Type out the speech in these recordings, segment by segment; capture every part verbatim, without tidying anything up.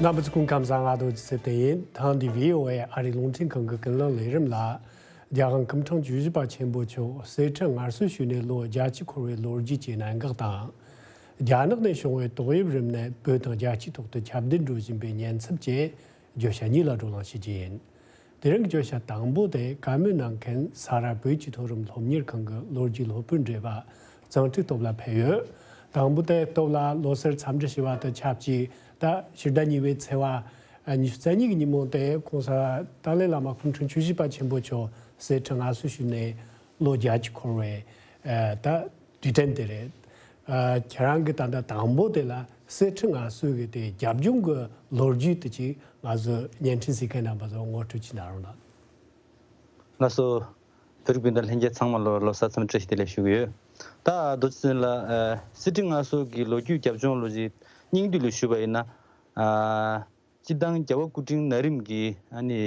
རྣམ་པ་ཚོ་སྐུ་ཁམས་བཟང་། ང་རྡོ་རྗེ་ཚེ་བརྟན་ཡིན། ཐེངས་འདིའི་ཝི་ཨོ་ཨེ་ཨ་རིའི་རླུང་འཕྲིན་ཁང་གི་ཀུན་གླེང་ལས་རིམ་ལ། རྒྱལ་དབང་སྐུ་ཕྲེང་བཅུ་བཞི་པ་ཆེན་པོ་མཆོག་གསེར་ཁྲི་མངའ་གསོལ་ཞུས་ནས་ལོ་བརྒྱད་ཅུ་འཁོར་བའི་ལོ་རྒྱུས་ཀྱི་གནད་འགག་དང་། རྒྱ་ནག་ནས་བྱུང་བའི་ཏོག་དབྱིབས་རིམས་ནད་བོད་དང་རྒྱལ་སྤྱིའི་ཐོག་ཏུ་ཁྱབ་གདལ་འགྲོ་བཞིན་པའི་ཉེན་ཚབས་བཅས་བརྗོད་བྱ་གཉིས་ལ་བགྲོ་གླེང་བྱེད་ཀྱི་ཡིན། དེ་རིང་གི་བརྗོད་བྱ་དང་པོ་དེ་བཀའ་མོལ་གནང་མཁན་ས་རཱ་བོད་ཀྱི་མཐོ་རིམ་སློབ་གཉེར་ཁང་གི་ལོ་རྒྱུས་སློབ་དཔོན་བགྲེས་པ་གཙང་ཁྲི་སྟོབས་ལགས་ཕེབས་ཡོད། དང་པོ་དེ་སྟོབས་ལགས་ལོ་གསར་འཚམས་འདྲི་ཞུ་བ་དང་ཆབས་ཅིག་ད་ཕྱི་ཟླ་གཉིས་པའི་ཚེས་པ་ཉི་ཤུ་རྩ་གཉིས་ཀྱི་ཉིན་མོ་དེ་༸གོང་ས་ཏཱ་ལའི་བླ་མ་སྐུ་ཕྲེང་བཅུ་བཞི་པ་ཆེན་པོ་མཆོག་གསེར་ཁྲི་མངའ་གསོལ་ཞུས་ནས་ལོ་བརྒྱད་ཅུ་འཁོར་བའི་ད་དུས་དྲན་དེ་རེད། ཨ། ཁྱེད་རང་གིས་ད་ལྟ་དང་པོ་དེ་ལ་གསེར་ཁྲི་མངའ་གསོལ་གྱི་དེ་རྒྱབ་ལྗོངས་ཀྱི་ལོ་རྒྱུས་དེ་ཅིག་ང་ཚོ་བརྙན་འཕྲིན་གཟིགས་མཁན་རྣམ་པ་ཚོ་ངོ་སྤྲོད་ཅིག་གནང་རོགས་གནང་། ལགས་སོ། བོད་རིགས་སྤུན་ཟླ་ལྷན་རྒྱས་ཚང་མ་ལ་ལོ་གསར་འཚམས་འདྲི་བཀྲ་ཤིས་བདེ་ལེགས་ཞུ་གི་ཡོད། ད་རྡོ་རྗེ་ཚེ་ལགས། ཨ། གསེར་ཁྲི་མངའ་གསོལ་གྱི་ལོ་རྒྱུས་རྒྱབ་ལྗོངས་ལོ་རྒྱུས་སྙིང་བསྡུས་ལ་ཞུས་པ་ཡིན་ན། ཨ། སྤྱིར་བཏང་རྒྱལ་བ་སྐུ་ཕྲེང་ན་རིམ་གྱི་ཨ་ནི་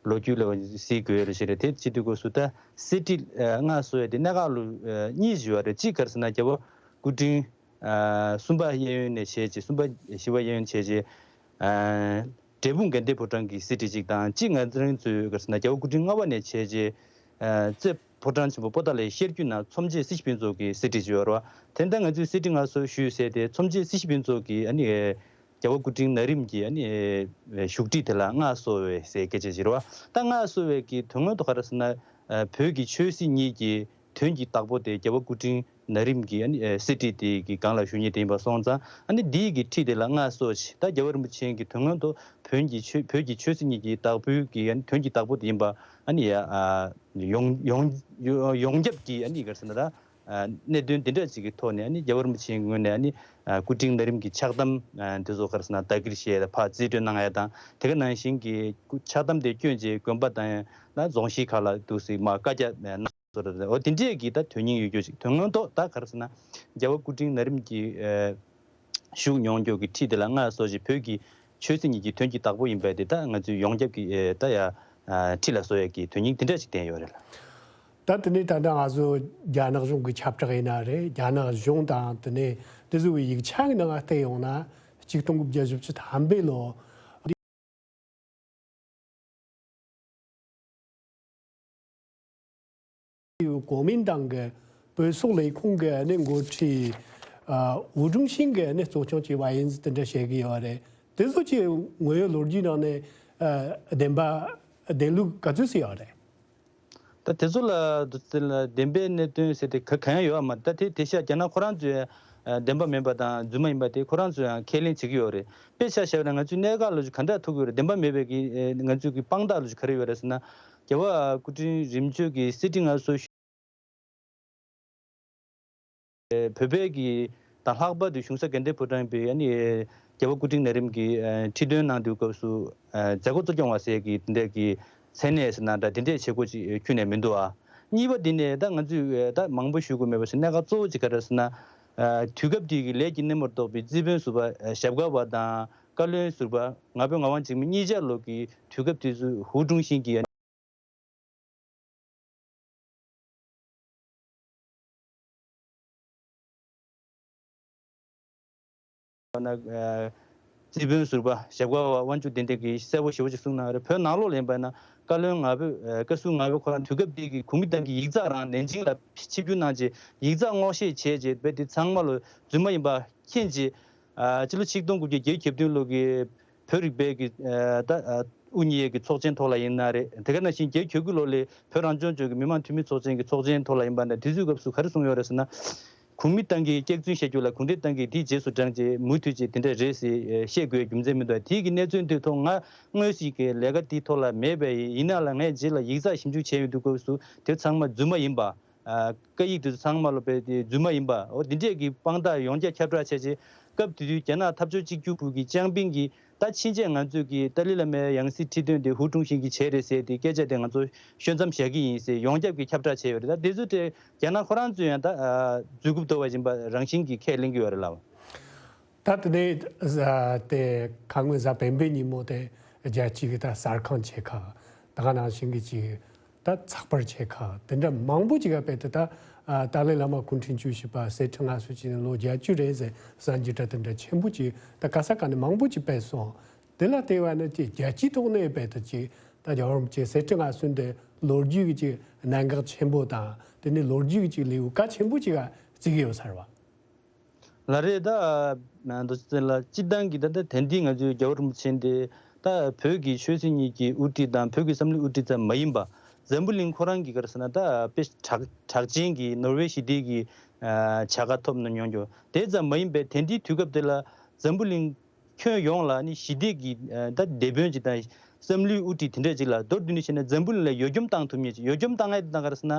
ལོ་རྒྱུས་ལ་གཟིགས་དགོས་རེད་ཞེས་རེད། དེ་བྱེད་དུས་སྐབས་སུ་ད་གསེར་ཁྲི་མངའ་གསོལ་ཡ་དེ་གནད་འགག་ལོ་གཉིས་ཡོད་རེད། གཅིག་ག་རེ་ཟེར་ན་རྒྱལ་བ་སྐུ་ཕྲེང་གསུམ་པ་གཡས་གཡོན་ནས་བྱས་རྗེས། གསུམ་པ་བཞི་པ་གཡས་གཡོན་བྱས་རྗེས། འབྲས་སྤུངས་དགའ་ལྡན་ཕོ་བྲང་གི་གསེར་ཁྲི་གཅིག་དང་། གཅིག་ང་ཚོ་རང་ཚོའི་ག་རེ་ཟེར་ན་རྒྱལ་བ་སྐུ་ཕྲེང་ལྔ་པ་ནས་བྱས་རྗེས། རྩེ་ཕོ་བྲང་ཆེན་པོ་པོ་ཏཱ་ལའི་ཤར་རྒྱུད་ན་ཚོམས་རྗེ་སྲིད་ཞི་ཕུན་ཚོགས་ཀྱི་གསེར་ཁྲི་ཅིག་ཡོད་རེད་བ། དེ་ལྟར་ང་ཚོས་གསེར་ཁྲི་མངའ་གསོལ་ཞུས་ཟེར་ཏེ་ཚོམས་རྗེ་སྲིད་ཞི་ཕུན་ཚོགས་ཀྱི་ཨ་ནི་རྒྱལ་བ་སྐུ་ཕྲེང་ན་རིམ་གྱི་ཨ་ནི་བཞུགས་ཁྲི་དེ་ལ་མངའ་གསོལ་བའི་ཟེར་སྐད་ཆ་ཅིག་རེད་བ། ད་མངའ་གསོལ་བའི་གི་དོན་དངོས་ཐོག་ག་རེ་ཟེར་ན། བོད་ཀྱི་ཆོས་སྲིད་གཉིས་ཀྱི་དོན་གྱི་བདག་པོ་དེ་རྒྱལ་བ་སྐུ་ཕྲེང་ན་རིམ་གྱི་ཨ་ནི་གསེར་ཁྲི་དེ་གི་སྒང་ལ་བཞུགས་མཁན་དེ་ཡིན་པ་སོང་ཙང་། ཨ་ནི་འདིའི་གི་ཁྲི་དེ་ལ་མངའ་གསོལ་ཞེས། ད་རྒྱལ་བ་རིན་པོ་ཆེ་གི་དོན་དངོས་ཐོག་བོད་ཀྱི་ཆོས་བོད་ཀྱི་ཆོས་སྲིད་གཉིས་ཀྱི་བདག་པོའི་གི་ཨ་ནི་དོན་གྱི་བདག་པོ་དེ་ཡིན་པ་ཨ་ནི་ཡ་ཡོངས་ཡོངས་ཡོངས་ཁྱབ་ཀྱི་ཨ་ནི་ག་རེ་ཟེར་ན་ད། གནད་དོན་འདི་འདྲ་ཅིག་གི་ཐོག་ནས་ཨ་ནི་རྒྱལ་བ་རིན་པོ་ཆེའི་ངོས་ནས་ཨ་ནི་སྐུ་ཕྲེང་ན་རིམ་གྱི་ཕྱག་དམ་འདི་ཚོ་ག་རེ་ཟེར་ན་བདག་གིར་བཞེས་ཕར་རྩིས་སྤྲོད་གནང་ཡ་དང་། དེ་ག་ནང་བཞིན་གྱི་ཕྱག་དམ་དེ་བསྐྱོན་རྗེས་དགོན་པ་དང་ན་རྫོང་གཞིས་ཁག་ལ་འདུག་སེ་མར་བཀའ་རྒྱ་གནང་། འོ་དེ་འདྲས་ཀྱི་ད་དོན་སྙིང་ཡོད་རྒྱུ་ཞིག་དོན་དངོས་ཐོག་ད་ག་རེ་ཟེར་ན་རྒྱལ་བ་སྐུ་ཕྲེང་ན་རིམ་གྱི་བཞུགས་མྱོང་རྒྱུ་གི་ཁྲི་དེ་ལ་མངའ་གསོལ་ཞེས། བོད་ཀྱི་ཆོས་སྲིད་གཉིས་ཀྱི་དོན་གྱི་བདག་པོ་ཡིན་པས་དེ་ད་ང་ཚོས་ཡོངས་ཁྱབ་ཀྱི་ད་ཡ་ཁྲི་ལ་གསོལ་ཡ་གི་དོན་སྙིང་དེ་འདྲ་ཞིག་ལྡན་ཡོད་རེད་ལ། ད་དེ་ནས་ད་ལྟ་ང་ཚོ་རྒྱ་ནག་གཞུང་གི་ཁྱབ་བསྒྲགས་ཡིན་ན་རེད། རྒྱ་ནག་གཞུང་དང་དེ་ནས་དེ་ཚོ་གི་ཡིག་ཆ་གི་ནང་བལྟས་ཡོང་ན་ཆིག་སྟོང་དགུ་བརྒྱ་བཞི་བཅུ་ཐམ་པའི་ལོ། གོ་མིན་ཏང་གི་བོད་སོག་ལས་ཁུངས་ཀྱི་ནི་འགོ་ཁྲིད་ཨ་ཝུ་ཀྲུང་ཤིན་གྱིས་ནི་གཙོ་སྐྱོང་བྱས་པ་ཡིན་ཟེར་དེ་འདྲ་བཤད་ཀྱི་ཡོད་རེད། དེ་ཚོ་ཀྱི་དངོས་ཡོད་ལོ་རྒྱུས་ནང་ནས་ཨ་བདེན་པ་བདེན་ལུགས་ག་ཚོད་ཙམ་ཡོད་རེད། ད་དེ་ཚོ་ལ་དེ་ལ་བདེན་པའི་གནད་དོན་ཟེར་ཏེ་ག་གང་ཡང་ཡོད་མ་རེད། ད་དེ་དེ་ཤ་རྒྱ་ནག་ཁོ་རང་ཚོས་ཨ་བདེན་པ་མིན་པ་དང་རྫུན་མ་ཡིན་པ་དེ་ཁོ་རང་ཚོས་ཡང་ཁས་ལེན་བྱེད་ཀྱི་ཡོད་རེད། དཔེ་ཆ་བཞག་ན་ང་ཚོས་གནད་འགག་ལོ་རྒྱུས་ག་འདྲ་ཐུག་གི་ཡོད་རེད། བདེན་པ་མེད་པའི་གི་ཨེ་ང་ཚོས་གི་དཔང་རྟགས་ལོ་རྒྱུས་ག་རེ་ཡོད་རེད་ཟེར་ན། རྒྱལ་བ་སྐུ་ཕྲེང་རིམ་བྱོན་གྱི་གསེར་ཁྲི་མངའ་གསོལ་ཞུ་བོད་པའི་གི་དང་ལྷག་པར་དུ་གཞུང་ས་དགའ་ལྡན་ཕོ་བྲང་པའི་ཨ་ནི་རྒྱལ་བ་སྐུ་ཕྲེང་ན་རིམ་གྱི་ཨ་ཁྲི་འདོན་གནང་དུས་སྐབས་སུ་ཨ་མཛད་སྒོ་གཙོ་སྐྱོང་བ་ཟེར་གི་དེ་འདྲས་ཀྱི་མཚན་གནས་ཟེར་ན་འདྲ་དེ་འདྲས་བྱེད་སྒོ་ཅིག་ཁྱོན་ནས་མི་འདུག་ཨ། གཉིས་པ་འདི་ནས་ད་ང་ཚོས་ད་མང་པོ་ཞུ་དགོས་མེད་པ་ཞིག་གནད་འགག་གཙོ་བོ་ཅིག་ག་རེ་ཟེར་ན། ཨ་དུས་སྐབས་དེའི་གི་ལས་ཀྱི་སྣེ་མོར་གཏོགས་པའི་རྩིས་དཔོན་ཟུར་པ་ཨ་ཞབས་དཀར་བ་དང་བཀའ་བློན་ཟུར་པ་ང་ཕོད་ངག་དབང་འཇིགས་མེད་གཉིས་ཆ་ལོ་གི་དུས་སྐབས་དེ་ཚོའི་ཧུའུ་ཀྲུང་ཤིན་གྱི་ན་ཨ་རྩིས་དཔོན་ཟུར་པ་ཞབས་དཀར་བ་དབང་ཕྱུག་བདེ་ལྡན་གྱིས་གསལ་པོ་ཞེ་པོ་ཅིག་གསུངས་གནང་རེད། བོད་ནང་ལོགས་ལ་ཡིན་པ་ན་བཀའ་བློན་ང་ཕོད་ཨ་བཀའ་ཟུར་ང་ཕོད་ཁོ་རང་དུས་སྐབས་དེའི་གི་གོ་མིན་ཏང་གི་ཡིག་ཚགས་རང་ནན་ཅིང་ལ་ཆིབས་བསྒྱུར་གནང་རྗེས་ཡིག་ཚགས་སྔོག་བཤེར་བྱས་རྗེས་རྦད་དེ་ཚང་མ་ལོ་རྫུན་མ་ཡིན་པ་མཁྱེན་རྗེས། ཨ་སྤྱི་ལོ་ཆིག་སྟོང་དགུ་བརྒྱ་བརྒྱད་ཅུ་གྱ་བདུན་ལོ་གི་བོད་རིག་པའི་གི་ཨ་ད་ཨ་དབུ་བརྙེས་ཀྱི་ཚོགས་ཆེན་ཐོག་ལ་ཡིན་ན་རེད། དེ་ག་ནང་བཞིན་བརྒྱད་ཅུ་གྱ་དགུ་ལོ་ལ་བོད་རང་སྐྱོང་ལྗོངས་ཀྱི་མི་དམངས་འཐུས་མི་ཚོགས་ཆེན་གྱི་ཚོགས་ཆེན་ཐོག་ལ་ཡིན་པ་ན་དེ་ཚོའི་སྐབས་སུ་ག་རེ་གསུངས་ཡོད་རེད་ཟེར་ན། གོ་མིན་ཏང་གིས་སྐྱག་རྫུན་བཤད་རྒྱུ་ལ་གུང་ཁྲན་ཏང་གིས་དེའི་རྗེས་སུ་འབྲངས་རྗེས་མུ་མཐུད་ཅིག་དེ་འདྲ་རེད་ཟེར་བཤད་དགོས་རྒྱུ་མཚན་མི་འདུག་དེའི་གི་གནས་ཚུལ་འདིའི་ཐོག་ང་དངོས་སུ་གི་ལས་ཀ་དེའི་ཐོག་ལ་མེད་པས་ཡིན་ན་ལ་ངས་རྗེས་ལ་ཡིག་ཚགས་ཞིབ་འཇུག་བྱས་ཡོང་དུས་སྐབས་སུ་དེ་ཚང་མ་རྫུན་མ་ཡིན་པ། ཨ་བཀའ་ཡིག་དེ་ཚོ་ཚང་མ་ལོ་པའི་དེ་རྫུན་མ་ཡིན་པ། འོ་འདི་འདྲས་ཀྱི་དཔང་རྟགས་ཡོངས་ཁྱབ་ཁྱབ་བསྒྲགས་བྱས་རྗེས་སྐབས་དེ་དུས་རྒྱ་ནག་འཐབ་ཕྱོགས་གཅིག་གྱུར་པུའུ་གི་ཅང་པིང་གིས་ད་ཕྱིན་ཆད་ང་ཚོས་ཀྱི་ཏཱ་ལའི་བླ་མའི་ཡང་སྲིད་ཁྲི་འདོན་དེ་ཧུའུ་ཀྲུང་ཤིན་གྱིས་བྱས་རེད་ཟེར་ཏེ་སྐད་ཆ་དེ་ང་ཚོ་ཤོད་མཚམས་བཞག་གི་ཡིན་ཟེར་ཡོངས་ཁྱབ་ཀྱི་ཁྱབ་བསྒྲགས་བྱས་ཡོད་རེད། ད་དེ་ཚོ་དེ་རྒྱ་ནག་ཁོ་རང་ཚོས་ཡང་ད་ཨ་འཛུལ་རྒྱུ་འདུག་པ་ཡིན་པ་རང་བཞིན་གྱིས་ཁས་ལེན་གྱི་ཡོད་རེད་ལགས། ད་དེ་ནས་ཨ་དེ་ཁ་སྔོན་གཟའ་སྤེན་པའི་ཉིན་མོ་དེ་རྒྱལ་སྤྱི་གི་ད་གསར་ཁང་ཆེ་ཁག་ད་ག་ནང་བཞིན་གྱི་ཅིག་ད་ཚགས་པར་ཆེ་ཁག་དེ་འདྲ་མང་པོ་ཅིག་ག་དཔེ་དེ་ད་ ཨ་ཏཱ་ལའི་བླ་མ་སྐུ་ཕྲེང་བཅུ་བཞི་པ་གསེར་ཁྲི་མངའ་གསོལ་བྱས་ནས་ལོ་བརྒྱད་ཅུ་རེད་ཟེར་གསར་འགྱུར་འདྲ་དེ་འདྲ་ཆེན་པོ་ཅིག་ད་ག་ས་ག་ནས་མང་པོ་ཅིག་སྤེལ་སོང་། དེ་ལ་བལྟས་པ་ན་ཅིག་རྒྱལ་སྤྱིའི་ཐོག་ནས་རྦད་དེ་ཅིག་ད་རྒྱལ་བ་རིན་པོ་ཆེ་གསེར་ཁྲི་མངའ་གསོལ་འདི་ལོ་རྒྱུས་ཀྱི་ཅིག་གནད་འགག་ཆེན་པོ་དང་དེ་ནས་ལོ་རྒྱུས་ཀྱི་ཅིག་ལེའུ་གལ་ཆེན་པོ་ཅིག་བརྩི་གི་ཡོད་ས་རེད་བ། ལགས་རེད། ད་མདོ་ཚེ་ལ་སྤྱིར་བཏང་གི་ད་ལྟ་དེང་དུས་ང་ཚོའི་རྒྱལ་བ་རིན་པོ་ཆེ་འདི་ད་བོད་ཀྱི་ཆོས་སྲིད་གཉིས་ཀྱི་དབུ་ཁྲིད་དང་བོད་ཀྱི་བསམ་བློའི་དབུ་ཁྲིད་ཙམ་མ་ཡིན་པ། འཛམ་བུ་གླིང་ཁོ་རང་གི་ག་རེ་ཟེར་ན་ད་དཔེ་གྲགས་གྲགས་ཅན་གྱི་ནོར་ཝེ་ཞི་བདེ་གི་ཨ་བྱ་དགའ་ཐོབ་གནང་མྱོང་རྒྱུ་དེ་ཙམ་མ་ཡིན་པའི་དེང་དུས་དུས་སྐབས་དེ་ལ་འཛམ་བུ་གླིང་ཁྱོན་ཡོངས་ལ་ནི་ཞི་བདེ་གི་ཨ་ད་དེད་དཔོན་ཅིག་དང་བསམ་བློའི་དབུ་ཁྲིད་དེ་འདྲ་ཅིག་ལ་མདོར་བསྡུས་ནས་བཤད་ན་འཛམ་བུ་གླིང་ལ་ཡོ་འཁྱོམ་བཏང་ཐུབ་མཁན་ཅིག་ཡོ་འཁྱོམ་བཏང་ཡས་དེ་ད་ག་རེ་ཟེར་ན་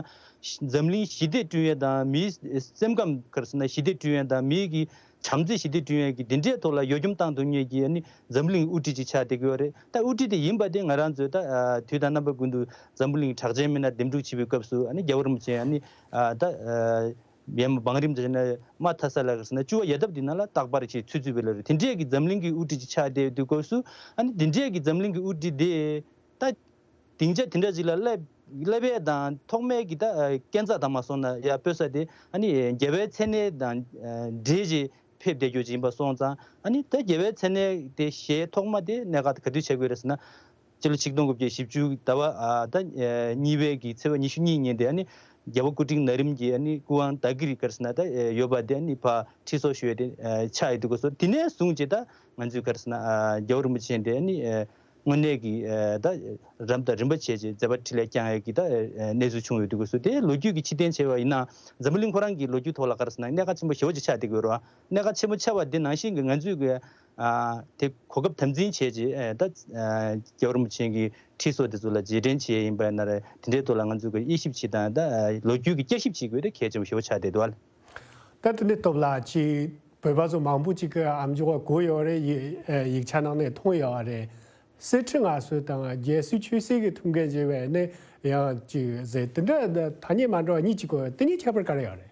འཛམ་གླིང་ཞི་བདེ་བསྐྲུན་ཡས་དང་མིའི་སེམས་ཁམས་ག་རེ་ཟེར་ན་ཞི་བདེ་བསྐྲུན་ཡས་ཀྱི་དེ་འདྲའི་ཐོག་ལ་ཡོ་འཁྱོམ་བཏང་ཐུབ་མཁན་གྱི་དེ་འདྲའི་ཐོག་ལ་ཡོ་འཁྱོམ་བཏང་ཐུབ་མཁན་གྱི་ཨ་ནི་འཛམ་བུ་གླིང་དབུ་ཁྲིད་ཅིག་ཆགས་བསྡད་ཀྱི་ཡོད་རེད། ད་དབུ་ཁྲིད་དེ་ཡིན་པ་དེ་ང་རང་ཚོས་ད་ཨ་དུས་དང་རྣམ་པ་ཀུན་ཏུ་འཛམ་བུ་གླིང་གྲགས་ཅན་མི་སྣ་འདེམས་སྒྲུག་བྱེད་པའི་སྐབས་སུ་ཨ་ནི་རྒྱལ་བ་རིན་པོ་ཆེ་ཨ་ནི་ཨ་ད་ཨ་ཡ་མ་བང་རིམ་དེ་ན་མ་མཐའ་ས་ལ་ག་རེ་ཟེར་ན་བཅུ་བ་ཡ་འདབ་དེ་ནང་ལ་རྟག་པར་ཅིག་ཚུད་ཚུད་པའི་ལོ་རེད། དེ་འདྲའི་གི་འཛམ་གླིང་གི་དབུ་ཁྲིད་ཅིག་ཆགས་བསྡད་དུས་སྐབས་སུ་ཨ་ནི་དེ་འདྲའི་གི་འཛམ་གླིང་གི་དབུ་ཁྲིད་དེ་ད་སྡིངས་ཆ་དེ་འདྲ་ཅིག་ལ་སླེབས་སླེབས་ཡས་དང་ཐོག་མའི་གི་ད་ཨ་སྐས་འཛེག་དང་མ་སོང་ན་ཡ་སྤོས་ས་དེ་ཨ་ནི་རྒྱལ་བའི་མཚན་གནས་དང་ཨ་འབྲེལ་ཅིག་ཕེབས་བསྡད་རྒྱུ་ཅིག་ཡིན་པ་སོང་ཙང་ཨ་ནི་ད་རྒྱལ་བའི་མཚན་གནས་དེ་ཞལ་ཐོག་མ་དེ་གནད་འགག་ག་དུས་ཆགས་ཀྱི་ཡོད་རེད་ཟེར་ན། སྤྱི་ལོ་ཆིག་སྟོང་དགུ་བརྒྱ་བཞི་བཅུ་ཟླ་བ་ཨ་ད་ཨ་གཉིས་པའི་གི་ཚེས་པ་ཉི་ཤུ་གཉིས་ཉིན་དེ་ཨ་ནི་རྒྱལ་བ་སྐུ་ཕྲེང་ན་རིམ་གྱི་ཨ་ནི་སྐུ་དབང་བདག་གིར་ག་རེ་ཟེར་ན་ད་ཨ་ཡོད་པ་དེ་ཨ་ནི་ཕར་ཁྲི་སོར་ཞུ་ཡས་དེ་ཨ་ཆགས་ཡོད་དུས་སྐབས་སུ་དེ་ནས་བཟུང་བྱས་ད་ང་ཚོས་ག་རེ་ཟེར་ན་ཨ་རྒྱལ་བ་རིན་པོ་ཆེ་དེ་ཨ་ནི་ཨ་དངོས་གནས་ཀྱི་ཨ་ད་རབ་དང་རིམ་པ་བྱས་བྱས་མཛད་པ་འཕྲིན་ལས་བསྐྱངས་ཡས་ཀྱི་ད་ཨ་གནས་ཚུལ་བྱུང་ཡོད་དུས་སྐབས་སུ་དེ་ལོ་རྒྱུས་ཀྱི་ཕྱིར་འཐེན་བྱས་པ་ཡིན་ན་འཛམ་བུ་གླིང་ཁོ་རང་གི་ལོ་རྒྱུས་ཐོག་ལ་ག་རེ་ཟེར་ན་གནད་འགག་ཆེན་པོ་ཞེ་པོ་ཅིག་ཆགས་བསྡད་ཀྱི་ཡོད་རེད་བ། གནད་འགག་ཆེན་པོ་ཆགས་པ་འདི་ནང་བཞིན་གྱི་ང་ཚོས་ཀྱི་ཨ་དེ་གོ་སྐབས་དམ་འཛིན་བྱས་རྗེས་ཨ་ད་ཨ་རྒྱལ་བ་རིན་པོ་ཆེ་གི་ཁྲི་སོར་དེ་ཚོ་ལ་རྗེས་དྲན་བྱས་ཡིན་པ་ཡིན་ན་རེད། དེ་འདྲའི་ཐོག་ལ་ང་ཚོས་ཀྱི་དབྱེ་ཞིབ་བྱེད་དང་ད་ཨ་ལོ་རྒྱུས་ཀྱི་བསྐྱར་ཞིབ་བྱེད་དགོས་དེ་གལ་ཆེན་པོ་ཞེ་པོ་ཆགས་བསྡད་འདུག་ཨ། ད་དེ་ནས་སྟོབས་ལགས་ཀྱིས་བོད་པ་ཚོ་མང་པོ་ཅིག་གི་ཨམ་ཅོག་ག་གོ་ཡོད་རེད། ཡིག་ཨ་ཡིག་ཆ་ནང་ནས་མཐོང་ཡོད་རེད། གསེར་ཁྲི་མངའ་གསོལ་དང་རྒྱལ་སྲས་ཆོས་སྲིད་ཀྱི་ཐུགས་འགན་བཞེས་པ་ནས་ཡང་ཅིག་ཟེར་དེ་འདྲ་ཐ་སྙད་མ་འདྲ་བ་གཉིས་ཅིག་གོ་ཡོད། དེ་གཉིས་ཁྱད་པར་ག་རེ་ཡོད་རེད།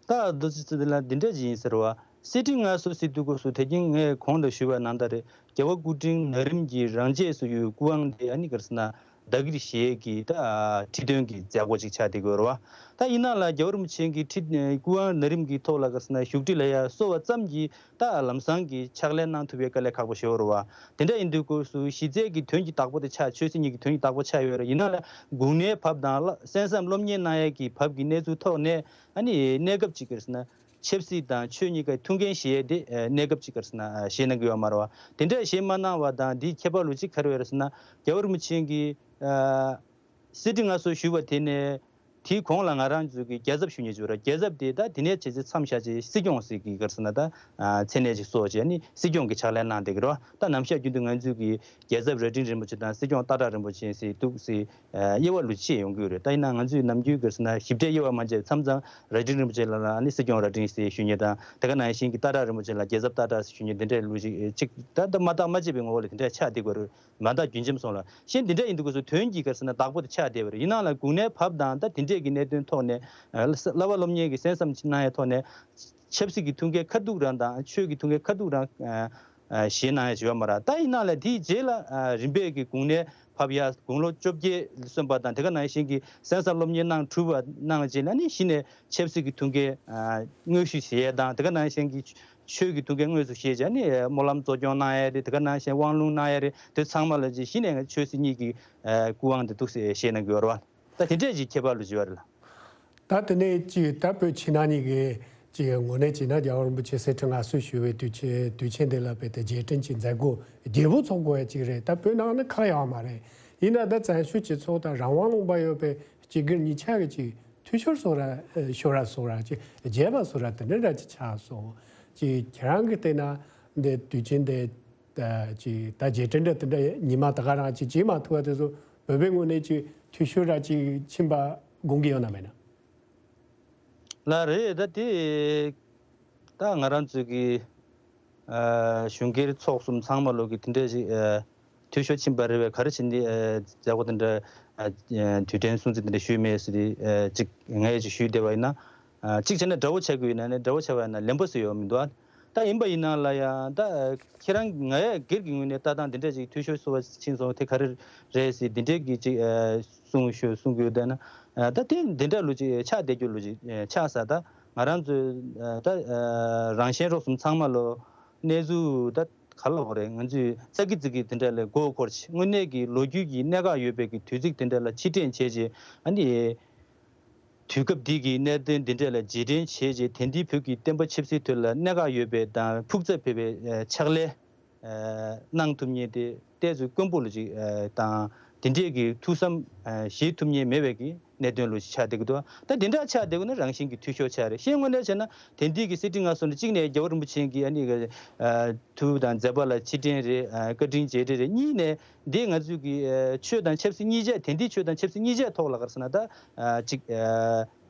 ད་རྡོ་རྗེ་རྩེ་ལ་འདི་འདྲ་ཅིག་ཡིན་ཟེར་བ། གསེར་ཁྲི་མངའ་གསོལ་ཟེར་དུས་སྐབས་སུ་དེ་རིང་ངས་གོང་ལ་ཞུས་པ་ནང་ལྟར་རེད། རྒྱལ་བ་སྐུ་ཕྲེང་ན་རིམ་གྱི་རང་རྒྱལ་སུ་ཡོད་སྐུ་དབང་དེ་ཨ་ནི་ག་རེ་ཟེར་ན་བདག་གིར་བཞེས་ཀྱི་ད་ཁྲི་སྟོན་གྱི་མཛད་སྒོ་ཅིག་ཆགས་བསྡད་ཀྱི་ཡོད་རེད་བ། ད་ཡིན་ནའང་ལ་རྒྱལ་བ་རིན་པོ་ཆེ་གི་ཁྲི་སྐུ་དབང་ན་རིམ་གྱི་ཐོག་ལ་ག་རེ་ཟེར་ན་བཞུགས་ཁྲི་ལ་ཡ་གསོལ་བ་ཙམ་གྱིས་ད་ལམ་སང་གི་ཕྱག་ལས་གནང་ཐུབ་པའི་དཀའ་ལས་ཁག་པོ་ཞེ་པོ་རེད་བ། དེ་འདྲ་ཡིན་དུས་སྐབས་སུ་གཞི་རྩའི་གི་དོན་གྱི་བདག་པོ་དེ་ཆགས་ཆོས་སྲིད་གཉིས་ཀྱི་དོན་གྱི་བདག་པོ་ཆགས་ཡོད་རེད། ཡིན་ནའང་ལ་དགུང་ནའི་བབས་དང་གསན་བསམ་སློབ་གཉེར་གནང་ཡས་ཀྱི་བབས་ཀྱི་གནས་ཚུལ་ཐོག་ནས། ཨ་ནི་གནས་སྐབས་ཅིག་གི་ཟེར་ན། ཆབ་སྲིད་དང་ཆོས་གཉིས་ཀའི་ཐུགས་འགན་བཞེས་ཏེ་གནས་སྐབས་ཅིག་གི་ཟེར་ན་བཞེས་གནང་གི་ཡོད་མ་རེད་བ། དེ་འདྲ་བཞེས་མ་གནང་བ་དང་འདིའི་ཁྱད་པར་ལུགས་གཅིག་ག་རེ་ཡོད་རེད་ཟེར་ན། རྒྱལ་བ་རིན་པོ་ཆེ་གིས་གསེར་ཁྲི་མངའ་གསོལ་ཞུས་པ་དེ་ནས་དེའི་གོང་ལ་ང་རང་ཚོའི་གི་རྒྱལ་ཚབ་ཞུ་མཁན་ཅིག་ཡོད་རེད། རྒྱལ་ཚབ་དེ་ད་དེ་ནས་བྱས་ཚེ་མཚམས་བཞག་ཅིག་སྲིད་སྐྱོང་ཟེར་གི་ག་རེ་ཟེར་ན་ད་མཚན་གནས་ཅིག་གསོལ་བྱས་ནི་སྲིད་སྐྱོང་གི་ཕྱག་ལས་གནང་བསྡད་ཀྱི་རེད་བ། ད་ནམ་ཞག་རྒྱུན་དུ་ང་ཚོའི་གི་རྒྱལ་ཚབ་རྭ་སྒྲེང་རིན་པོ་ཆེ་དང་སྲིད་སྐྱོང་སྟག་བྲག་རིན་པོ་ཆེ་ཟེར་འདུག་ཟེར། དབྱེ་བ་ལུགས་གཅིག་ཡོང་གི་ཡོད་རེད། ད་ཡིན་ན་ང་ཚོས་ནམ་རྒྱུན་གྱི་ཟེར་ན་ཞིབ་ཕྲའི་དབྱེ་བ་མ་འབྱེད་མཚམས་མཚམས་རྭ་སྒྲེང་རིན་པོ་ཆེ་ལ་ལ་ཨ་ནི་སྲིད་སྐྱོང་རྭ་སྒྲེང་ཟེར་ཞུ་མཁན་དང་དེ་ག་ནང་བཞིན་གྱི་སྟག་བྲག་རིན་པོ་ཆེ་ལ་རྒྱལ་ཚབ་སྟག་བྲག་ཟེར་ཞུ་མཁན་དེ་འདྲའི་ལུགས་ཤིག་ཅིག་ད་ལྟ་མ་བརྟག་མ་དཔྱད་པའི་ངོ་བོ་ལ་དེ་འདྲ་ཆགས་བསྡད་དགོས་རེད། མ་བརྟག་རྒྱུན་འབྱམས་སོང་ལ་གཞན་དེ་འདྲ་ཡིན་དུས་སྐབས་སུ་དོན་གྱི་ག་རེ་ཟེར་ན་བདག་པོ་དེ་ཆགས་བསྡད་པ་རེད། ཡིན་ནའང་ལ་དགུང་ནའི་བབས་དང་ད་དེ་འདྲས་ཀྱི་གནད་དོན་ཐོག་ནས་བསླབ་པ་སློབ་གཉེར་གྱི་གསན་བསམ་གནང་ཡ་ཐོག་ནས་ཆབ་སྲིད་ཀྱི་ཐུགས་འགན་ཁ་ཐུག་རང་དང་ཆོས་ཀྱི་ཐུགས་འགན་ཁ་ཐུག་རང་བཞེས་གནང་ཡ་བྱས་ཡོད་མ་རེད། ད་ཡིན་ནའང་ལ་དེའི་རྗེས་ལ་རིམ་པས་ཀྱི་དགུང་ནའི་བབས་ཡ་དགུང་ལོ་བཅོ་བརྒྱད་ལ་སོན་པ་དང་དེ་ག་ནང་བཞིན་གྱི་གསན་བསམ་སློབ་གཉེར་གནང་གྲུབ་པ་གནང་རྗེས་ལ་ནི་གཞི་ནས་ཆབ་སྲིད་ཀྱི་ཐུགས་འགན་དངོས་ཞུ་བྱེད་ཡས་དང་དེ་ག་ནང་བཞིན་གྱི་ཆོས་ཀྱི་ཐུགས་འགན་དངོས་སུ་བཞེས་བྱས་ནི་སྨོན་ལམ་གཙོ་སྐྱོང་གནང་ཡས་རེད། དེ་ག་ནང་བཞིན་དབང་ལུང་གནང་ཡས་རེད། དེ་ཚང་མ་ལ་གཞི་ནས་ཆོས་སྲིད་གཉིས་ཀྱི་སྐུ་དབང་དེ་འདུག་སེ་བཞེས་གནང་གི་ཡོད་རེད་བ། ད་དེ་འདྲས་ཀྱི་ཁྱད་པར་ལུགས་ཅིག་ཡོད་རེད་ལ། ད་དེ་ནས་ཅིག་ད་བོད་ཕྱི་ནང་གཉིས་ཀྱི་ཅིག་ངོས་ནས་བྱས་ན་རྒྱལ་བ་རིན་པོ་ཆེ་གསེར་ཁྲི་མངའ་གསོལ་ཞུ་བའི་དུས་ཆེན་དུས་ཆེན་དེ་ལ་རྦད་དེ་རྗེས་དྲན་གྱི་མཛད་སྒོ་རྒྱས་པོ་ཚོགས་དགོས་ཡ་ཅིག་རེད། ད་བོད་ནང་ན་ཁག་ཡོད་མ་རེད། ཡིན་ན་ད་བཙན་བྱོལ་སྤྱི་ཚོགས་དང་རང་དབང་ལུང་པ་ཡོད་པའི་སྤྱི་སྒེར་གཉིས་ཆ་གི་ཅིག་འཐུས་ཤོར་བཟོ་ར་ཤོར་ར་བཟོ་ར་ཅིག་རྒྱས་པ་བཟོ་ར་དེ་འདྲ་འདྲ་ཅིག་ཆགས་སོང་། ཅིག་ཁྱེད་རང་གི་བལྟས་ན་འདི་དུས་ཆེན་དེ་ད་ཅིག་ད་རྗེས་དྲན་འདྲ་དེ་འདྲ་ཉི་མ་ད་ག་རང་ཅིག་བྱེད་མ་ཐུབ་པ་དེ་ཚོ་བོད་པའི་ངོས་ནས་ཅིག་འཐུས་ཤོར་ར་ཅིག་ཕྱིན་པ་དགོངས་ཀྱི་ཡོད་ན་མེད་ན། ལགས་རེད། ད་དེ་ད་ང་རང་ཚོའི་གི་ཨ་གཞུང་སྒེར་ཚོགས་གསུམ་ཚང་མ་ལོག་གི་དེ་འདྲས་ཞིག་ཨ་འཐུས་ཤོར་ཕྱིན་པ་རེད་པས། ག་རེ་བྱས་ནས་ཨ་མཛད་སྒོ་དེ་འདྲ་ཨ་དུས་དྲན་སྲུང་བརྩི་དེ་འདྲ་ཞུས་མེད་ཟེར་ཏེ་ཨ་ཅིག་ངས་ཅིག་ཞུས་བསྡད་པ་ཡིན་ན། ཨ་གཅིག་བྱས་ན་འདྲ་བོ་ཆགས་ཀྱི་ཡོད་ན་ནི་འདྲ་བོ་ཆགས་པ་ཡིན་ན་ལན་པོ་ཟེར་ཡོད་མི་འདུག་ཨ། ད་ཡིན་པ་ཡིན་ན་ལ་ཡང་ད་ཁྱེད་རང་ང་ཡ་སྒེར་གྱི་ངོས་ནས་ལྟ་སྟངས་འདི་འདྲ་ཅིག་འཐུས་ཤོར་སོང་བ་ཕྱིན་སོང་དེ་ག་རེ་རེད་ཟེར་འདི་འདྲའི་གི་ཅིག་གསུང་ཞུ་གསུང་གི་ཡོད་ན། ད་དེ་འདི་འདྲ་ལོ་ཅིག་ཆགས་བསྡད་རྒྱུ་ལོ་ཅིག་ཆགས་ས། ད་ང་རང་ཚོའི་ད་རང་གཞན་རོགས་གསུམ་ཚང་མ་ལོ་གནས་ཚུལ་ད་ག་ལ་འོ་རེད། ང་ཚོས་ཙག་གི་ཙིག་གི་དེ་འདྲ་ལས་མགོ་འཁོར་ཆེ་དངོས་གནས་ཀྱི་ལོ་རྒྱུས་ཀྱི་གནད་འགག་ཡོད་པའི་གི་དུས་ཚིགས་དེ་འདྲ་ལ་ཕྱིར་དྲན་བྱས་རྗེས་ཨ་ནི། དུས་སྐབས་འདི་གི་གནད་དོན་འདི་འདྲ་ལ་རྗེས་དྲན་བྱས་རྗེས་དེང་དུས་བོད་ཀྱི་བསྟན་པ་ཆབ་སྲིད་ཐོག་ལ་གནད་འགག་ཡོད་པའི་དང་ཕུགས་རྩ་བོད་པའི་ཕྱག་ལས་གནང་ཐུབ་མཁན་དེ་ཏོག་ཙམ་དཀོན་པོ་ལ་ཅིག་དང་དེ་འདྲས་ཀྱི་ཐུགས་བསམ་བཞེས་ཐུབ་མཁན་མེད་པའི་གི་གནད་དོན་ལ་ཅིག་ཆགས་བསྡད་ཀྱི་འདུག་ད་དེ་འདྲ་ཆགས་བསྡད་ཀྱི་ན་རང་བཞིན་གྱི་འཐུས་ཤོར་ཆགས་རེད། གཞན་དངོས་གནས་བྱས་ན་དེང་དུས་ཀྱི་གསེར་ཁྲི་མངའ་གསོལ་ནི་གཅིག་ནས་རྒྱལ་བ་རིན་པོ་ཆེ་གི་ཨ་ནི་ཐུགས་དང་མཛད་པ་ལ་ཕྱིར་དྲན་རེད། བཀའ་དྲིན་རྗེས་དྲན་རེད། གཉིས་ནས་འདི་ང་ཚོས་ཀྱི་ཆོས་དང་ཆབ་སྲིད་གཉིས་ཆ་དེང་དུས་ཆོས་དང་ཆབ་སྲིད་གཉིས་ཆ་ཐོག་ལ་ག་རེ་ཟེར་ན་ད་ཅིག་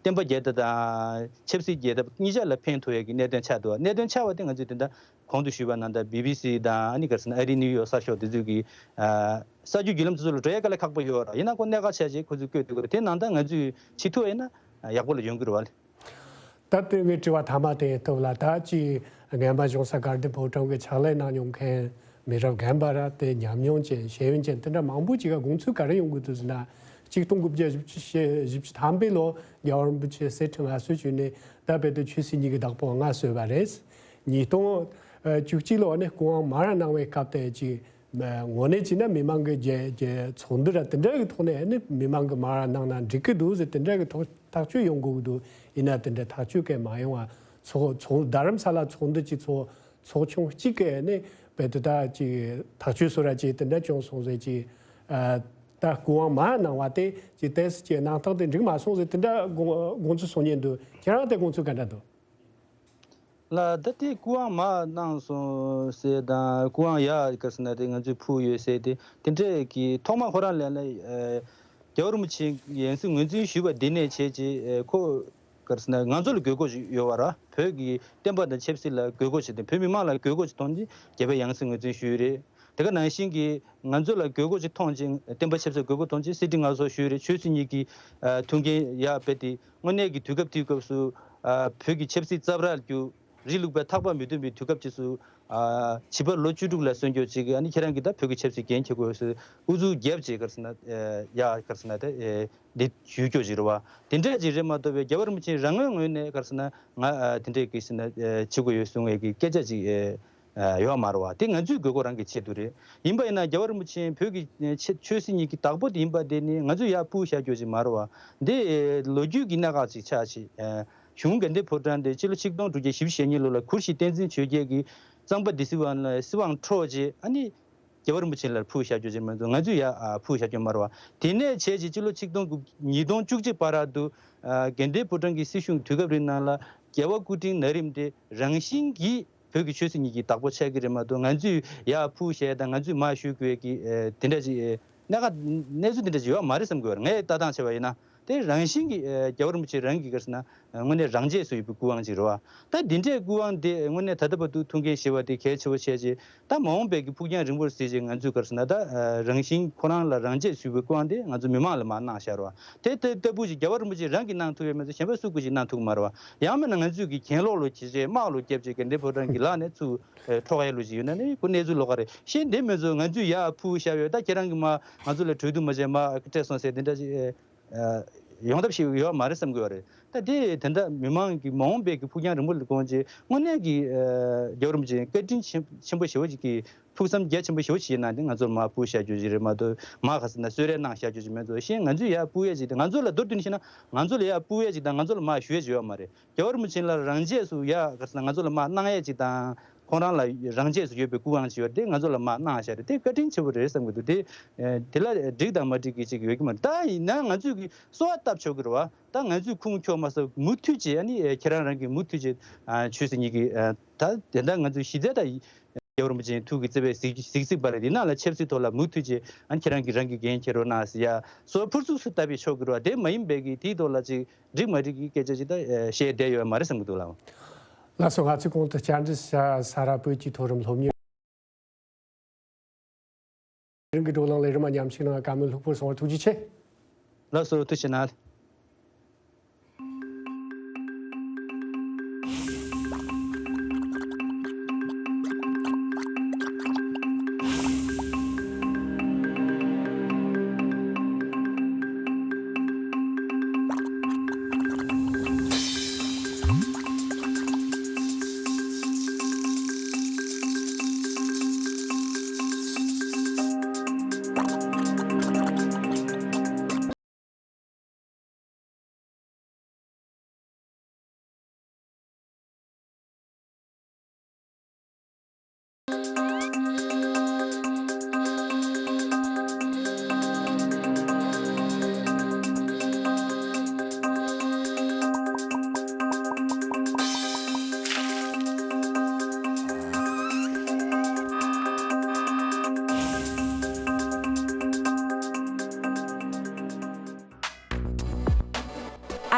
བསྟན་པ་རྒྱལ་དར་དང་ཆབ་སྲིད་རྒྱལ་དར་གཉིས་ཆ་ལ་ཕན་ཐོགས་ཡས་ཀྱི་གནད་དོན་ཆགས་འདུག་གནད་དོན་ཆགས་པ་དེ་ང་ཚོས་དེ་འདྲ་གོང་དུ་ཞུས་པ་ནང་ལྟར་བི་བི་སི་དང་ཨ་ནི་ག་རེ་ཟེར་ན་ཨ་རིའི་ནིའུ་ཡོག་གསར་ཤོག་དེ་ཚོས་ཀྱི་གསར་འགྱུར་བརྒྱུད་ལམ་དེ་ཚོ་ལ་འགྲོ་ཡས་དཀའ་ལས་ཁག་པོ་ཡོད་ར། ཡིན་ན་ཁོ་གནད་འགག་ཆགས་རྗེས་ཁོ་ཚོས་བཀོད་འདུག་ག་དེ་ནང་ལྟར་ང་ཚོས་བྱེད་ཐུབ་ཡིན་ན་ཡག་པོ་ལ་ཡོང་གི་རེད་བ། ད་ལྟ་ངའི་དྲི་བ་མཐའ་མ་དེ་ཐུབ་ལ་ད་ཅི་ངན་པ་གཞུང་ས་དགའ་ལྡན་ཕོ་བྲང་གི་ཕྱག་ལས་གནང་མྱོང་མཁན་མི་རབས་རྒན་པ་ར་དེ་ཉམས་མྱོང་ཅན་ཤེས་ཡོན་ཅན་དེ་འདྲ་མང་པོ་ཅིག་ག་དགོངས་ཚུལ་ག་རེ་ཡོང་གི་འདུག་ཟེར་ན། གཅིག་སྟོང་དགུ་བརྒྱ་བཞི་བཅུ་ཞེ་བཞི་བཅུ་ཐམ་པའི་ལོ་རྒྱལ་བ་རིན་པོ་ཆེ་གསེར་ཁྲི་མངའ་གསོལ་བྱོན་ནས་ད་བོད་དུ་ཆོས་སྲིད་གཉིས་ཀྱི་བདག་པོ་མངའ་གསོལ་བ་རེད། ཉིས་སྟོང་བཅུ་གཅིག་ལོ་ནས་སྐུ་དབང་མར་གནང་བའི་སྐབས་དེ་ཅིག་དངོས་གནས་བྱས་ན་མི་མང་གི་རྒྱ་རྒྱ་ཚོགས་འདུ་ར་དེ་འདྲ་གི་ཐོག་ནས་ནི་མི་མང་གི་མར་གནང་ན་འགྲིག་གི་འདུག་ཟེར་དེ་འདྲ་གི་ཐོག་ཐག་གཅོད་ཡོང་དགོས་ཀྱི་འདུག་ཡིན་ན་དེ་འདྲ་ཐག་གཅོད་གས་མ་ཡོང་བ་ཚོགས་ཚོགས་རྡ་རམ་ས་ལ་ཚོགས་འདུ་གཅིག་ཚོགས་ཚོགས་ཆུང་གཅིག་གས་ནི་བོད་དུ་ད་ཅིག་ཐག་གཅོད་སོ་ར་ཅིག་དེ་འདྲ་བྱུང་སོང་ཟེར་ཅིག་ད་སྐུ་དབང་མར་གནང་བ་དེ་ཅིག་ཏེས་ཅིག་གནང་སྟངས་དེ་འགྲིག་མ་སོང་ཟེར་དེ་འདྲ་དགོངས་དགོངས་ཚུལ་གསུང་མཁན་འདུག་ཁྱེད་རང་དེ་དགོངས་ཚུལ་ག་འདྲ་འདུག་ལ་ད་ལྟའི་སྐུ་དབང་མར་གནང་སོང་ཟེར་དང་སྐུ་དབང་ཡར་ག་ཟེར་ན་དེ་ང་ཚོས་ཕུལ་ཡོད་ཟེར་དེ་དེ་འདྲས་ཀྱི་ཐོག་མ་ཁོ་རང་ལ་ལ་རྒྱལ་བ་རིན་པོ་ཆེ་ཡང་སྲིད་ངོས་འཛིན་ཞུས་པ་འདི་ནས་བྱས་རྗེས་ཁོ་ག་ཟེར་ན་ང་ཚོ་ལ་དགོས་མཁོ་ཞིག་ཡོད་པ་ར། བོད་ཀྱི་བསྟན་པ་དང་ཆབ་སྲིད་ལ་དགོས་མཁོ་ཞིག་དང་བོད་མི་མང་ལ་དགོས་མཁོ་ཞིག་མཐོང་སྟེ་རྒྱལ་བའི་ཡང་སྲིད་ངོས་འཛིན་ཞུས་རེད། དེ་ག་ནང་བཞིན་གྱི་ང་ཚོ་ལ་དགོས་མཁོ་ཅིག་མཐོང་ཅིང་བསྟན་པ་ཆབ་སྲིད་དགོས་མཁོ་མཐོང་ཅིང་གསེར་ཁྲི་མངའ་གསོལ་ཞུས་རེད། ཆོས་སྲིད་གཉིས་ཀྱི་ཨ་ཐུགས་འགན་ཡར་སྤེལ་ཏེ་དངོས་གནས་ཀྱི་དུས་སྐབས་དེའི་སྐབས་སུ་ཨ་བོད་ཀྱི་ཆབ་སྲིད་རྩ་བར་གྱུར་རིང་ལུགས་པའི་ཐག་པ་མི་མཐུན་པའི་དུས་སྐབས་ཅིག་སུ་ཨ་བྱིས་པ་ལོ་བཅུ་དྲུག་ལ་སོན་རྒྱུ་ཅིག་ཨ་ནི་ཁྱེད་རང་གིས་ད་བོད་ཀྱི་ཆབ་སྲིད་འགན་འཁྱེར་དགོས་ཟེར་ཨུ་ཚུགས་རྒྱབ་ཅིག་ག་རེ་ཟེར་ན་ཨ་ཡ་ག་རེ་ཟེར་ན་ད་ཨེ་འདི་ཞུ་རྒྱུ་ཅིག་རེད་བ། དེ་འདྲས་ཅིག་རེད་མ་གཏོགས་པའི་རྒྱལ་བ་རིན་པོ་ཆེ་རང་ངོས་ངོས་ནས་ག་རེ་ཟེར་ན་ང་ཨ་དེ་འདྲས་ཀྱི་ཟེར་ན་ཨེ་བྱེད་དགོས་ཡོད་གསུང་བའི་གི་སྐད་ཆ་ཅིག་ཨེ། ཡོད་མ་རེད་བ། དེ་ང་ཚོའི་དགོས་མཁོ་རང་གི་ཆེད་དུ་རེད། ཡིན་པ་ཡིན་ན་རྒྱལ་བ་རིན་པོ་ཆེ་བོད་ཀྱི་ཆེ་ཆོས་སྲིད་གཉིས་ཀྱི་བདག་པོ་དེ་ཡིན་པ་དེ་ནི་ང་ཚོས་ཡར་ཕུལ་བཞག་རྒྱུ་ཞིག་མ་རེད་བ། འདི་ལོ་རྒྱུས་ཀྱི་གནད་འགག་ཅིག་ཆགས་ཤིང་། གཞུང་དགའ་ལྡན་ཕོ་བྲང་དེ་སྤྱི་ལོ་ཆིག་སྟོང་དྲུག་བརྒྱ་བཞི་བཅུ་ཞེ་གཉིས་ལོ་ལ་གུར་ཞིག་བསྟན་འཛིན་ཆོས་རྒྱལ་གྱིས་གཙང་པ་སྡེ་སྲིད་དབང་ལ་སྲིད་དབང་འཕྲོག་རྗེས་ཨ་ནི་རྒྱལ་བ་རིན་པོ་ཆེ་ལ་ཕུལ་བཞག་རྒྱུ་ཞིག་མ་གཏོགས་ང་ཚོས་ཡར་ཕུལ་བཞག་རྒྱུ་མ་རེད་བ། དེ་ནས་བྱས་རྗེས་སྤྱི་ལོ་ཆིག་སྟོང་དགུ་ཉིས་སྟོང་བཅུ་གཅིག་བར་དུ་དགའ་ལྡན་ཕོ་བྲང་གི་སྲིད་གཞུང་དུས་སྐབས་རིང་ནང་ལ་རྒྱལ་བ་སྐུ་ཕྲེང་ན་རིམ་དེ་རང་བཞིན་གྱིས། བོད་ཀྱི་ཆོས་སྲིད་གཉིས་ཀྱི་བདག་པོ་ཆགས་ཀྱི་རེད་མ་གཏོགས་ང་ཚོས་ཡར་ཕུལ་བཞག་དང་ང་ཚོས་མར་ཞུ་དགོས་ཀྱི་ཨེ་དེ་འདྲ་ཅིག་ཨེ་གནད་འགག་གནས་ཚུལ་དེ་འདྲ་ཅིག་ཡོད་མ་རེད་བསམ་གྱི་ཡོད་རེད། ངས་ལྟ་སྟངས་བྱས་པ་ཡིན་ན་དེ་རང་བཞིན་གྱིས་ཨེ་རྒྱལ་བ་རིན་པོ་ཆེ་རང་གིས་ག་རེ་ཟེར་ན་དངོས་གནས་རང་ཆས་སུ་ཡོད་པའི་སྐུ་དབང་ཅིག་རེད་བ། ད་འདི་འདྲའི་སྐུ་དབང་དེ་དངོས་གནས་ད་ལྟ་བར་དུ་ཐུགས་འགན་བཞེས་པ་དེ་གལ་ཆེ་བོ་བྱས་རྗེས་ད་མ་འོངས་པའི་གི་ཕུགས་རྒྱང་རིང་པོར་གཟིགས་རྗེས་ང་ཚོས་ག་རེ་ཟེར་ན་ད་ཨེ་རང་བཞིན་ཁོ་རང་ལ་རང་ཆས་སུ་ཡོད་པའི་སྐུ་དབང་དེ་ང་ཚོ་མི་མང་ལ་མར་གནང་བཞག་རེད་བ། དེ་ལྟ་ལྟ་བུ་ཞིག་རྒྱལ་བ་རིན་པོ་ཆེ་རང་གིས་གནང་ཐུབ་ཡོད་མ་གཏོགས་གཞན་པ་སུ་གིས་ཅིག་གནང་ཐུབ་ཀྱི་མ་རེད་བ། ཡང་མིན་ན་ང་ཚོས་ཀྱི་གྱེན་ལོག་ལོ་བྱས་རྗེས་དམག་ལོ་བརྒྱབ་རྗེས་དགའ་ལྡན་ཕོ་བྲང་གི་ལག་ནས་ཚུར་འཕྲོག་ཡ་ལོ་ཅིག་ཡོད་ན་ནི་ཁོ་གནས་ཚུལ་ལོགས་ཀ་རེད། གཞན་དེ་མིན་ཚོ་ང་ཚོས་ཡར་ཕུལ་བཞག་ཡོད་ད་ཁྱེད་རང་གིས་མ་ང་ཚོ་ལ་གྲོས་བསྡུར་མ་བྱས་མ་སྤྲད་སོང་ཟེར་དེ་འདྲ་ཅིག་ཡོང་ཐབས་ཤིག་ཡོད་མ་རེད་བསམ་གྱི་ཡོད་རེད། ད་དེ་དེ་འདྲ་མི་མང་གི་མ་འོངས་པའི་གི་ཕུགས་རྒྱང་རིང་པོ་ལ་དགོངས་རྗེས་དངོས་གནས་ཀྱི་རྒྱལ་བ་རིན་པོ་ཆེ་བཀའ་དྲིན་ཆེན་ཆེན་པོ་ཞེ་པོ་ཅིག་གི་ཕུགས་བསམ་རྒྱ་ཆེན་པོ་ཞེ་པོ་ཅིག་ཡིན་ན་དེ་ང་ཚོར་མར་ཕུལ་བཞག་རྒྱུ་ཞིག་རེད་མ་གཏོགས་མར་ག་ཟེར་ན་གསོལ་རས་གནང་བཞག་རྒྱུ་ཞིག་མེད་ཚོ་ཤེས། ང་ཚོས་ཡར་ཕུལ་ཡས་ཅིག་དང་ང་ཚོ་ལ་མདོར་བསྡུས་ནས་བཤད་ན་ང་ཚོ་ལ་ཡར་ཕུལ་ཡས་ཅིག་དང་ང་ཚོ་ལ་མར་ཞུ་ཡས་ཅིག་ཡོད་མ་རེད། རྒྱལ་བ་རིན་པོ་ཆེ་ལ་རང་ཆས་སུ་ཡར་ག་ཟེར་ན་ང་ཚོ་ལ་མར་གནང་ཡས་ཅིག་དང་ཁོང་རང་ལ་རང་ཆས་སུ་ཡོད་པའི་སྐུ་དབང་ཅིག་ཡོད་དེ་ང་ཚོ་ལ་མར་གནང་བཞག་རེད། དེ་བཀའ་དྲིན་ཆེ་བོ་རེད་བསམ་གྱི་འདུག་དེ་དེ་ལ་འགྲིག་དང་མ་འགྲིག་གི་ཅིག་ཡོད་ཀྱི་མ་རེད། ད་ཡིན་ན་ང་ཚོས་ཀྱི་གསོལ་བ་བཏབ་ཆོག་གི་རེད་བ། ད་ང་ཚོས་ཁུངས་འཁྱོལ་མ་སོང་མུ་མཐུད་ཅིག་ཨ་ནི་ཁྱེད་རང་རང་གི་མུ་མཐུད་ཅིག་ཆོས་སྲིད་གཉིས་ཀྱི་ད་དེ་འདྲ་ང་ཚོས་གཞི་རྩ་ད། རྒྱལ་བ་རིན་པོ་ཆེའི་ཐུགས་ཀྱི་བརྩེ་བའི་གཟིགས་གཟིགས་གཟིགས་པ་རེད། འདི་ནང་ལ་ཆབ་སྲིད་ཐོག་ལ་མུ་མཐུད་ཅིག་ཨ་ནི་ཁྱེད་རང་གིས་རང་གི་འགན་འཁྱེར་རོགས་གནང་ཟེར་ཡ་སོགས་ཕུར་ཚུགས་སུ་བཏབ་པའི་ཆོག་གི་རེད་བ། དེ་མ་ཡིན་པའི་གི་དེའི་ཐོག་ལ་ཅིག་འགྲིག་མ་འགྲིག་གི་སྐད་ཆ་ཅིག་ད་བཤད་བསྡད་ཡོད་མ་རེད་བསམ་གི་འདུག་ལགས། ལགས་སོ། ང་ཚོས་གོང་དུ་བཅར་འདྲི་བྱ་ས་ར་བོད་ཀྱི་མཐོ་རིམ་སློབ་གཉེར་རིང་གི་བགྲོ་གླེང་ལས་རིམ་མཉམ་ཞུགས་གནང་བར་བཀའ་མོལ་ལྷུག་པོར་གསུངས་པར་ཐུགས་རྗེ་ཆེ། ལགས་སོ། ཐུགས་རྗེ་གནང་།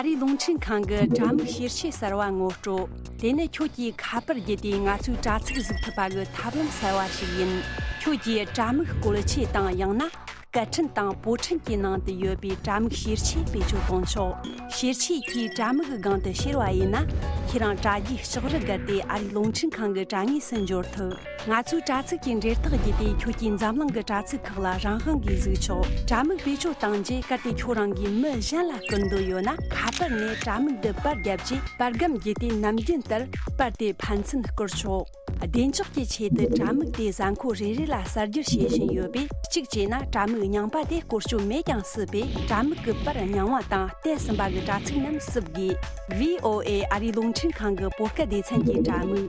ཨ་རིའི་རླུང་འཕྲིན་ཁང་གི་དྲ་མིག་བཤེར་ཆས་གསར་བ་ངོ་སྤྲོད། དེ་ནི་ཁྱོད་ཀྱིས་ཁ་པར་བརྒྱུད་དེ་ང་ཚོའི་དྲ་ཚིགས་གཟིགས་ཐུབ་པ་གི་ཐབས་ལམ་གསར་བ་ཞིག་ཡིན། ཁྱོད་ཀྱིས་དྲ་མིག་བཀོལ་ཆས་དང་ཡང་ན་སྐད་འཕྲིན་དང་པོ་འཕྲིན་གྱི་ནང་དུ་ཡོད་པའི་དྲ་མིག་བཤེར་ཆས་བེད་སྤྱོད་གཏོང་ཆོག་བཤེར་ཆས་ཀྱིས་དྲ་མིག་གི་སྒང་དུ་བཤེར་བ་ཡིན་ན། ཁྱེད་རང་དྲ་རྒྱའི་ལྕགས་རི་བརྒལ་ཏེ་ཨ་རིའི་རླུང་འཕྲིན་ཁང་གི་དྲ་ངོས་སུ་འབྱོར་ཐུབ། ང་ཚོའི་དྲ་ཚིགས་ཀྱི་འབྲེལ་ཐག་བརྒྱུད་དེ་ཁྱོད་ཀྱིས་འཛམ་གླིང་གི་དྲ་ཚིགས་ཁག་ལ་རང་དབང་གིས་གཟིགས་ཆོག་དྲ་མིག་བེད་སྤྱོད་བཏང་རྗེས་གལ་ཏེ་ཁྱོད་རང་གིས་མི་གཞན་ལ་བསྐུར་འདོད་ཡོད་ན། ཁ་པར་ནས་དྲ་མིག་འདི་པར་བརྒྱབ་རྗེས་པར་སྒམ་བརྒྱུད་དེ་ནམ་རྒྱུན་ལྟར་པར་དེ་ཕན་ཚུན་བསྐུར་ཆོག་བདེ་འཇགས་ཀྱི་ཆེད་དུ་དྲ་མིག་དེ་གཟའ་འཁོར་རེ་རེ་ལ་གསར་བསྒྱུར་བྱེད་བཞིན་ཡོད་པས། གཅིག་བྱས་ན་དྲ་མིག་རྙིང་པ་དེ་བཀོལ་སྤྱོད་མེད་ཀྱང་སྲིད་པས། དྲ་མིག་གི་པར་རྙིང་བ་དང་བལྟས་ཟིན་པ་གི་དྲ་ཚིགས་རྣམས་བསུབ་དགོས། ཝི་ཨོ་ཨེ་ཨ་རིའི་རླུང་འཕྲིན་ཁང་གི་བོད་སྐད་སྡེ་ཚན་གྱི་དྲ་མིག་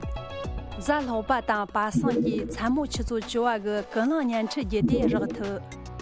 གཟའ་ལྷག་པ་དང་པ་སངས་ཀྱི་མཚན་མོ་ཆུ་ཚོད་བཅུ་བ་གི་ཀུན་གླེང་བརྙན་འཕྲིན་བརྒྱུད་དེ་རག་ཐུབ།